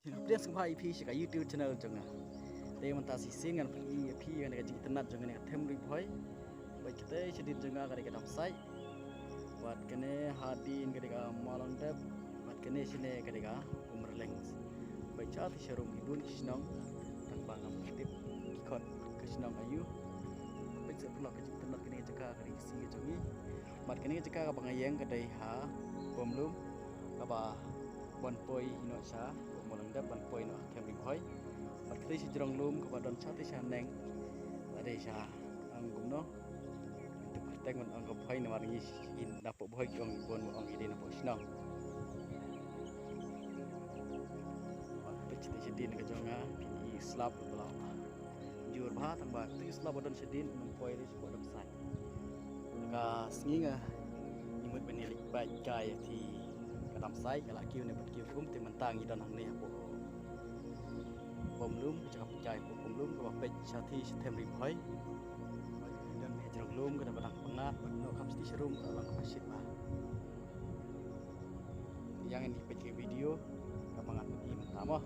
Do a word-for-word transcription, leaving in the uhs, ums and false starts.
Pdiang sngewbha ïa phi sha ka YouTube channel jong nga. Te mynta shisien ngan pyni ïa phi ïa kane ka jingitynnad jong kane ka them Ri Bhoi. Bad kata shadien jong nga ka dei ka Damsait. Bad kane hadien ka dei ka Mawlongdep. Bad kane shane ka dei ka Umrleng. Bad sha te sharum ki bun ki shnong. Tang ba ngam tip ki khot ka shnong aiu. Bad sa pynlong ka jingitynnad kane ka jaka ka dei ka sngi ka jong ngi. Bad kane ka jaka kaba nga ïeng ka dei ha Bumlum, kaba ban poi ïa noh sha Mawlongdep, ban poi noh ha them Ri Bhoi. Bad kata sha jrong lum kaba don sha te sha neng, la dei sha, ong kumno, tip kyrteng ban ong ka Bhoi namar ngi, in napoh Bhoi ki ong, bun ong i dei napoh shnong. Bad kata sha te shadien ka jong nga phin i slap ba la jur bha, tang ba kata ki slap ba don shadien ym poi dei sha Damsait. Ka sngi nga, ngi mut ban ïa leit peit kai ïa ki ka Damsait, ka la kiew ne pat kiew kum, te mynta ngi don hangne hapoh Bumlum, ka jaka peit kai hapoh Bumlum, kaba peit sha te sha them Ri Bhoi. Don ha jrong lum ka dang pyngngad, bad noh kham sha te sharum ka long kaba shit bha. Ïa ngin ïa peit ka video kaba ngan pyni mynta mo.